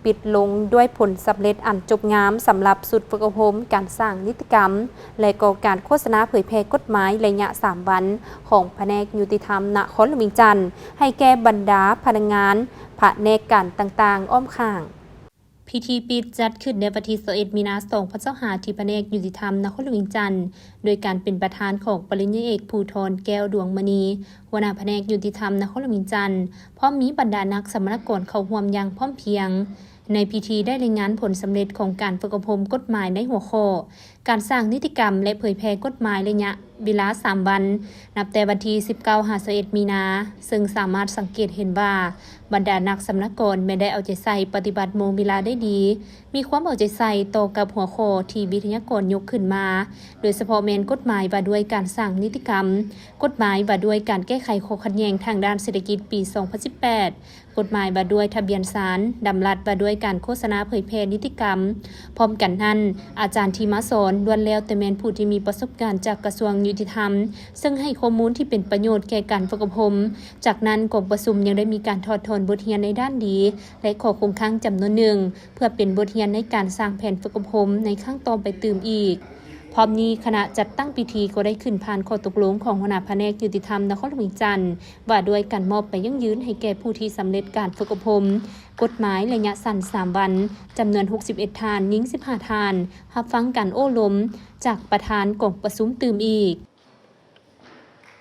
ປິດລົງດ້ວຍຜົນສຳເລັດອັນຈົບງາມສຳລັບຊຸດຝຶກອົບຮົມການສ້າງນິຕິກຳ ແລະ ກໍການໂຄສະນາເຜີຍແຜ່ກົດໝາຍໄລຍະສາມວັນ ຂອງພະແນກຍຸຕິທຳນະຄອນຫຼວງວຽງຈັນ ໃຫ້ແກ່ບັນດາພະນັກງານພະແນກການຕ່າງໆອ້ອມຂ້າງ. ພິທີປິດຈັດຂຶ້ນໃນວັນທີຊາວເອັດ ມີນາ ສອງພັນຊາວຫ້າ ທີ່ພະແນກຍຸຕິທຳນະຄອນຫຼວງວຽງຈັນ ໂດຍການເປັນປະທານຂອງປະລິນຍາເອກ ພູທອນ ແກ້ວດວງມະນີ ຫົວໜ້າພະແນກຍຸຕິທຳນະຄອນຫຼວງວຽງຈັນ ພ້ອມມີບັນດານັກສຳມະນາກອນເຂົ້າຮ່ວມຢ່າງພ້ອມພຽງ. ໃນພິທີໄດ້ລາຍງານຜົນສຳເລັດຂອງການຝຶກອົບຮົມກົດໝາຍໃນຫົວຂໍ້ ການສ້າງນິຕິກຳ ແລະ ເຜີຍແຜ່ກົດໝາຍໄລຍະເວລາສາມວັນ ນັບແຕ່ວັນທີສິບເກົ້າ ຫາ ຊາວເອັດ ມີນາ, ເຊິ່ງສາມາດສັງເກດເຫັນວ່າ ບັນດານັກສຳມະນາກອນແມ່ນໄດ້ເອົາໃຈໃສ່ປະຕິບັດໂມງເວລາໄດ້ດີ, ມີຄວາມເອົາໃຈໃສ່ຕໍ່ກັບຫົວຂໍ້ທີ່ວິທະຍາກອນຍົກຂຶ້ນມາ, ໂດຍສະເພາະແມ່ນກົດໝາຍວ່າດ້ວຍການສ້າງນິຕິກຳ, ກົດໝາຍວ່າດ້ວຍການແກ້ໄຂຂໍ້ຂັດແຍ່ງທາງດ້ານເສດຖະກິດປີສອງພັນສິບແປດ, ກົດໝາຍວ່າດ້ວຍທະບຽນສານ, ດຳລັດວ່າດ້ວຍການໂຄສະນາເຜີຍແຜ່ນິຕິກຳ. ພ້ອມກັນນັ້ນ, ອາຈານທີ່ມາສອນລ້ວນແລ້ວແຕ່ແມ່ນຜູ້ທີ່ມີປະສົບການຈາກກະຊວງຍຸຕິທຳ, ເຊິ່ງໃຫ້ຂໍ້ມູນທີ່ເປັນປະໂຫຍດແກ່ການຝຶກອົບຮົມ. ຈາກນັ້ນ, ກອງປະຊຸມຍັງໄດ້ມີການຖອດຖອນບົດຮຽນໃນດ້ານດີ ແລະ ຂໍ້ຄົງຄ້າງຈຳນວນໜຶ່ງ ເພື່ອເປັນບົດຮຽນໃນການສ້າງແຜນຝຶກອົບຮົມໃນຄັ້ງຕໍ່ໄປຕື່ມອີກ. ພ້ອມນີ້, ຄະນະຈັດຕັ້ງພິທີກໍໄດ້ຂຶ້ນຜ່ານຂໍ້ຕົກລົງຂອງຫົວໜ້າພະແນກຍຸຕິທຳນະຄອນຫຼວງວຽງຈັນ ວ່າດ້ວຍການມອບໃບຢັ້ງຢືນໃຫ້ແກ່ຜູ້ທີ່ສຳເລັດການຝຶກອົບຮົມກົດໝາຍໄລຍະສັ້ນສາມວັນ ຈຳນວນຫົກສິບເອັດທ່ານ, ຍິງສິບຫ້າທ່ານ, ຮັບຟັງການໂອ້ລົມຈາກປະທານກອງປະຊຸມຕື່ມອີກ.